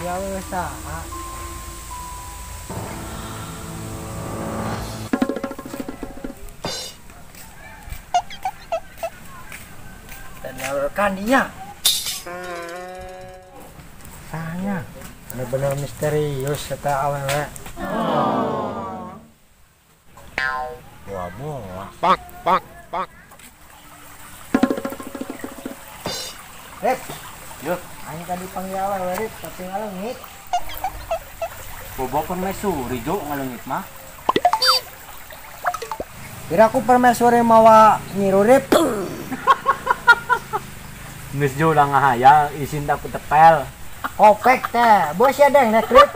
Panggil awewe saha? Dan awewe kandinya. Sahanya bener-bener misterius eta awewe. Wah, boa. Pak, pak, pak. Rip, yuk, aing tadi panggil awewe Rip, tapi ngaleungit. Bobo permaisuri jo ngaleungit mah. Kira aku permaisuri mawa nyiru Rip. Geus jo ulah ngahayal, isin tak tepel. Kopek teh, bos ya deh nek Rip.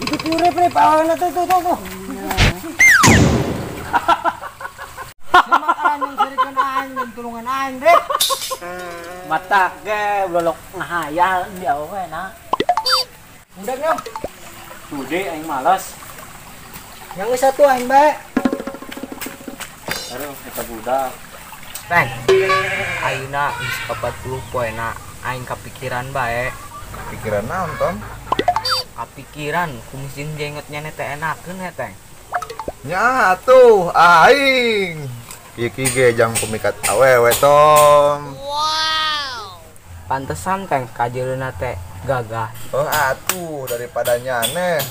Itu tuh Rip, Rip, awalnya tuh tuh tuh. Makanan yang serikeun aing, yang tulungan aing, Rip. Mata ge lolok ngahayal di awewe na. Udah nyam. Tuh deh aing males. Yang satu aing bae. Aduh, eta budak. Teng. Ayeuna geus 40 poena aing kapikiran bae. Pikiran naon, Tom? Kapikiran kumis jeung jenggotnya teh enakeun he, Teng. Nya atuh aing. Iki ge jang pemikat awewe, Tom. Wow. Pantesan Teng kajeulna teh gagah. Oh atuh daripada nyane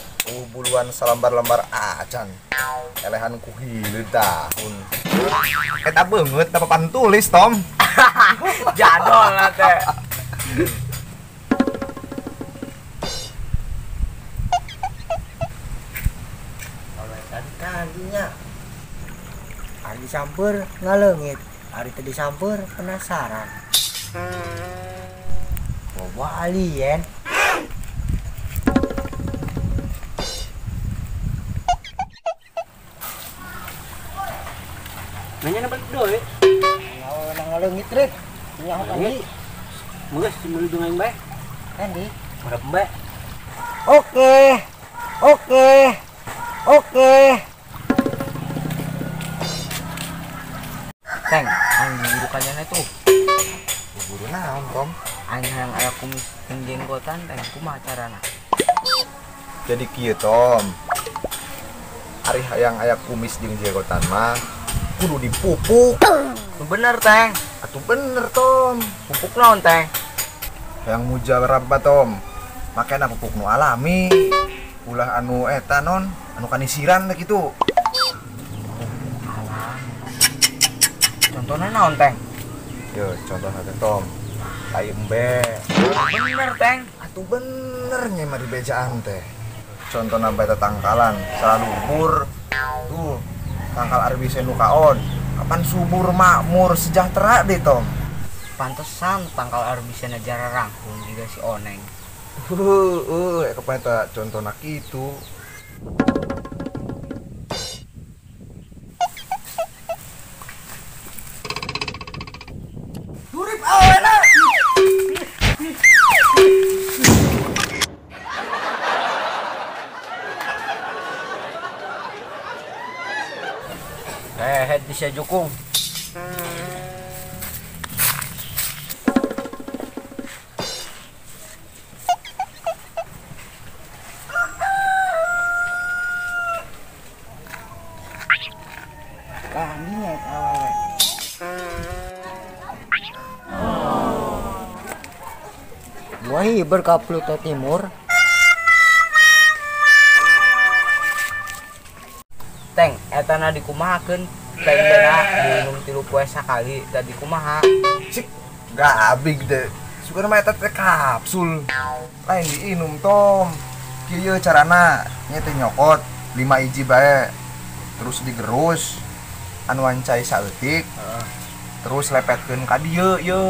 buluan salambar-lambar acan. Elehan ku hileud tahun. Eta beungeut da papan tulis, Tom. Jadol lah teh. Tadinya hari disamper ngaleungit, hari teu disamper penasaran. Bawa alien. Nanya balik deui. Nyawa ngaleungit Rip. Nyaho kandi. Geus meuli jeung aing bae. Kandi. Marep bae. Oke. Oke. Oke. Teng, aing buru kanyana tuh. Buru naon, Tom? Aing hayang aya kumis jeung jenggotan, Teng, kumaha carana? Jadi kieu, Tom. Ari hayang aya kumis jeung jenggotan mah kudu dipupuk. Bener, Teng. Atuh bener, Tom. Pupuk naon, Teng? Hayang mujarab, Tom. Makena pupuk nu alami. Ulah anu eta non, anu kanisiran teh kitu. Contohnya naon, Teng? Yo, contohnya teh, Tom. Tai embe. Bener, Teng. Atuh bener nya mah dibejaan teh. Contohna bae tangkalan, salubur. Tuh, tangkal arbise nu kaon. Kapan subur makmur sejahtera deh, Tom. Pantesan tangkal arbisena jararangkung juga si Oneng. Heeh, kapan eta contohna kitu. Durip awena. Head bisa jukung. Kaniet awewe. Buah hiber ka Pluto Timur. Teng, eta na dikumahakeun? Teng bena diminum 3 poe sakali, tadi kumaha? Cik, gabig deh. Sukana mah eta teh kapsul. Lain diinum, Tom. Kieu carana, nya teh nyokot 5 hiji bae. Terus digerus. Anu ancai saeutik. Terus lepetkeun ka dieu ye.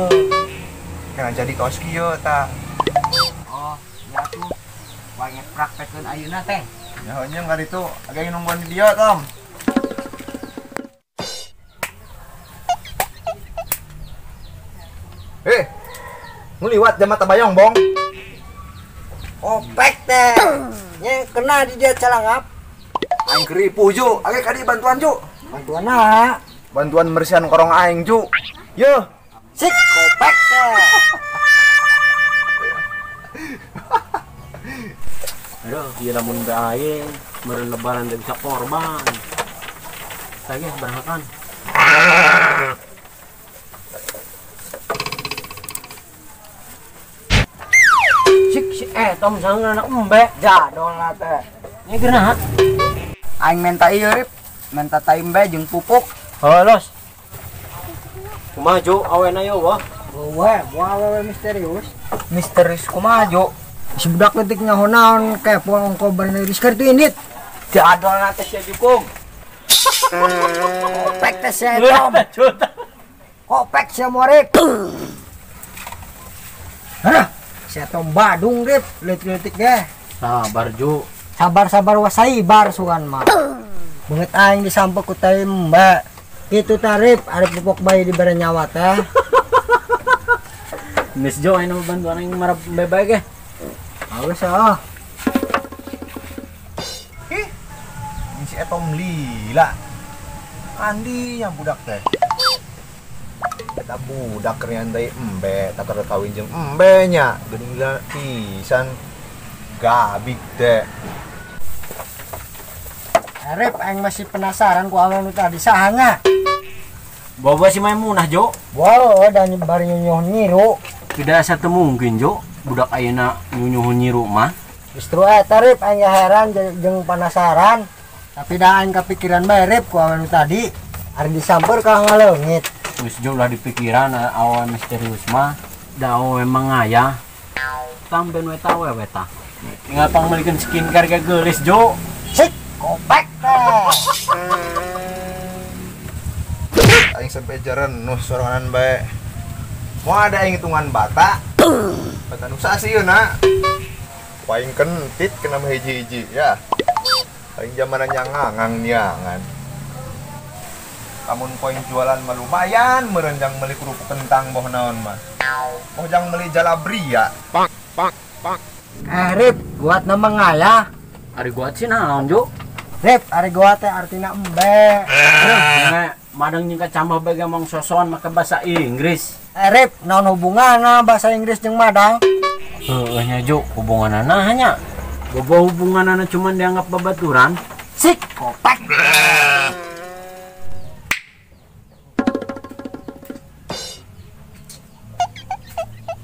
Kana jadi kaos kieu tah. Oh, ya tuh. Banyak praktekeun ayeuna, Teng. Ya nya nggak itu, agak nungguan di dia, Tom. Nguliwat jam mata bayong, Bong. Opek teh. Nya kena di dia calangap. Aing keripu, Ju. Age kadi bantuan, Ju. Bantuan nah. Bantuan bersihan korong aing, Ju. Yo. Sik kopek teh. Aduh, dia lamun aing meureun lebaran teh bisa korban. Saya berangkat. Sik si Tom sangat anak embe jadol lah teh. Ini geuna. Aing menta ieu Rip, menta tai embe jeung pupuk. Heuh los. Kumaha Jo awena yo wah? Wah, wah awewe misterius. Misterius kumaha Jo? Si budak leutik nyaho naon kepo ongko bareng keur tu indit. Jadol na teh sia jukung. Kopek teh sia Tom. Kopek sia morek. Hah, sia Tom Badung Rip, leutik-leutik ge. Sabar Jo. Sabar-sabar wasaibar sugan mah. Beungeut aing disampek ku tai embe. Kitu tarif ari pupuk bayi dibere nyawa teh. Miss Jo aing bantuan aing marab embe bae ge. Awas ah. Ih, ini si Etom lila. Andi yang budak teh. Eta budak keur deui embe, tak keur kawin jeung embe nya. Geuning lila pisan. Gabik teh. Rip, aing masih penasaran ku awewe nu tadi sahanya. Bawa si Maimunah Jo. Wow, dan bari nyunyuh nyiru. Tidak satu mungkin Jo, budak ayeuna nyunyuh nyiru mah. Justru eta Rip, aing heran jeung penasaran. Tapi dah aing kepikiran bae Rip ku awewe nu tadi. Ari disamper ka ngaleungit. Geus Jo ulah dipikiran awewe misterius mah. Da awewe mangaya. Tamben we ta awewe tah. Tinggal pangmeulikeun skincare ge geulis Jo. Sik, kopek teh. Aing sampai jaran nuh sorangan bae. Mau ada aing hitungan bata. Bata nusa sih na. Paing kentit kena mah hiji-hiji ya. Aing zamanan nyangangang niangan. Lamun poin jualan mah lumayan merenjang meuli kerupuk kentang boh naon mah. Boh jang meuli jalabria. Pak pak pak. Rip, buat nama ngayah. Ari gua sih naon Jo? Rip, ari gua teh artina embe. Madang nyingkat cambah bae ngomong sosokan make bahasa Inggris. Rip, naon hubunganna bahasa Inggris jeung madang? Heueuh nya Jo, hubunganna hanya. Bobo hubunganna cuman dianggap babaturan. Sik, kopek.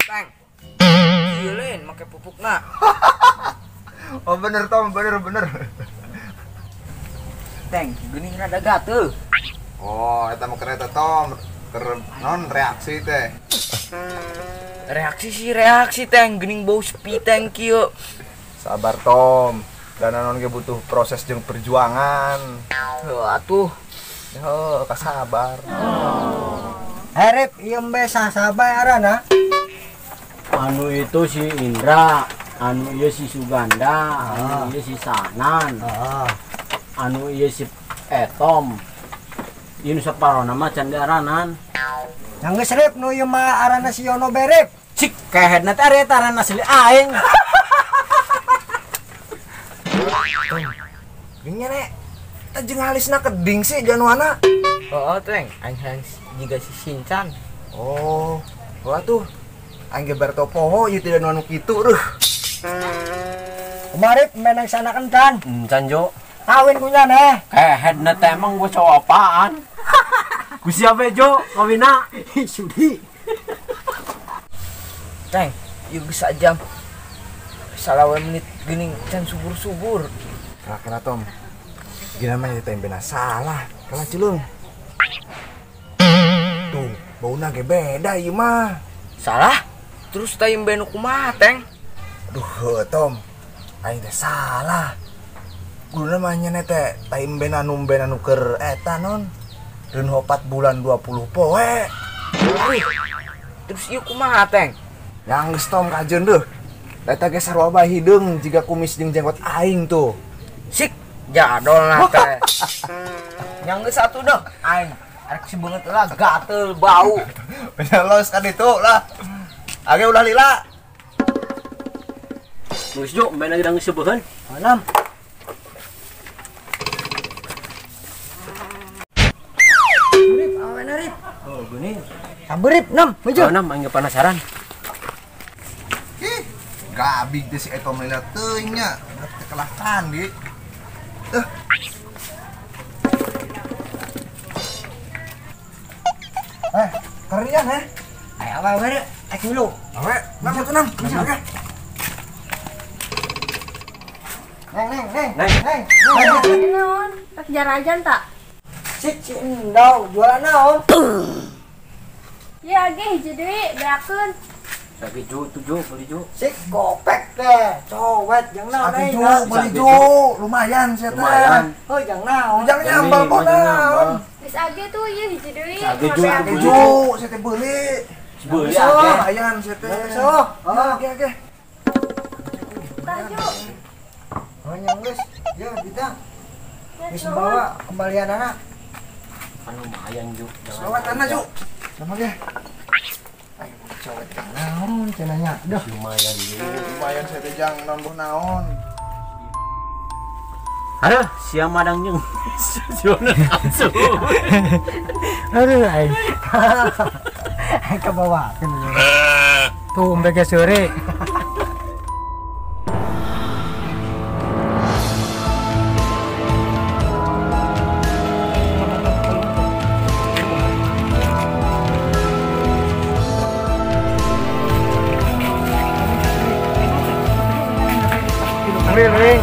Tang. Ieu lain make pupukna. Oh bener Tom, bener bener. Teng, geuning rada gatel. Oh, eta mah kereta Tom, keur non reaksi teh. Reaksi sih reaksi teng, geuning bau sepi teng kieu. Sabar Tom, dan non ge butuh proses jeung perjuangan. Heuh atuh. Heuh, kasabar. Oh. Rip, ieu embe saha bae arana? Anu itu si Indra, anu ieu si Suganda, anu ieu si Sanan, anu ieu si Etom. Ieu nu saparona mah can diaranan. Yang geus Rip, nu ieu mah arana si Yono berep. Cik, kehedna teh ari eta arana asli aing. Geuning nya teh jeung halisna keding sih januana. Heeh, Teng, aing hayang jiga si Shincan. Oh, wah tuh. Aing ge bar poho ieu teh anu kitu reuh. Kumaha Rip, menang sana kencan. Encan Jo. Kawin ku nya neh. Kehedna teh emang gua cowok apaan? Ku siapa Jo kawina? Sudi. Teng, ieu geus sajam. Salawe menit geuning can subur-subur. Kira-kira Tom. Gina mah teh bena salah. Kalah cileung. Tuh, bauna ge beda ieu mah. Salah? Terus teh embe nu kumaha, Teng? Aduh, heuh Tom. Aing teh salah. Guruna mah nya teh tai embe anu keur eta non. Reun 4 bulan 20 poe. Wih. Terus ieu kumaha, Teng? Yang geus Tom kajeun deuh. Eta ge sarua bae hideung jiga kumis jeung jenggot aing tuh. Sik, jadol lah teh. Yang geus satu deh, aing. Arek si beungeut lah gatel bau. Los kan itu lah. Age ulah lila. Geus Jo, main lagi geus seubeun. Enam. Rip, awena Rip. Oh, geuning. Samberip nam, mejo. Nam aing penasaran. Ih, gabig teh si Eto melihat teuing nya. Teh kalah kandi. Kerian heh. Ayo awe we, ek dulu. Awe, nam satu nam. Oke. Neng neng neng neng. Naon? Tak jarajan tak? Sik si endau jualan naon? Ya ge hiji deui beakeun. Lagi ju tujuh beli ju. Sik kopek teh, cowet jeung naon euy. Beli ju, lumayan sia teh. Lumayan. Heuh jeung naon? Jang nyambal kok naon. Geus age tuh ieu hiji deui. Age ju, ju sia teh beuli. Beuli age. Lumayan sia teh. So, age age. Tah ju. Oh nyang geus, ya kita. Geus bawa kembalian anak. Kan lumayan ju. Bawa tanah ju. Sama ge. Ayo cowet naon cenah nya. Duh lumayan ju. Lumayan sia teh jang naon boh naon. Aduh, sia madang jeung jualan kapsul. Aduh aing. Aing kabawakeun. Tuh umbe ge sore. Ring.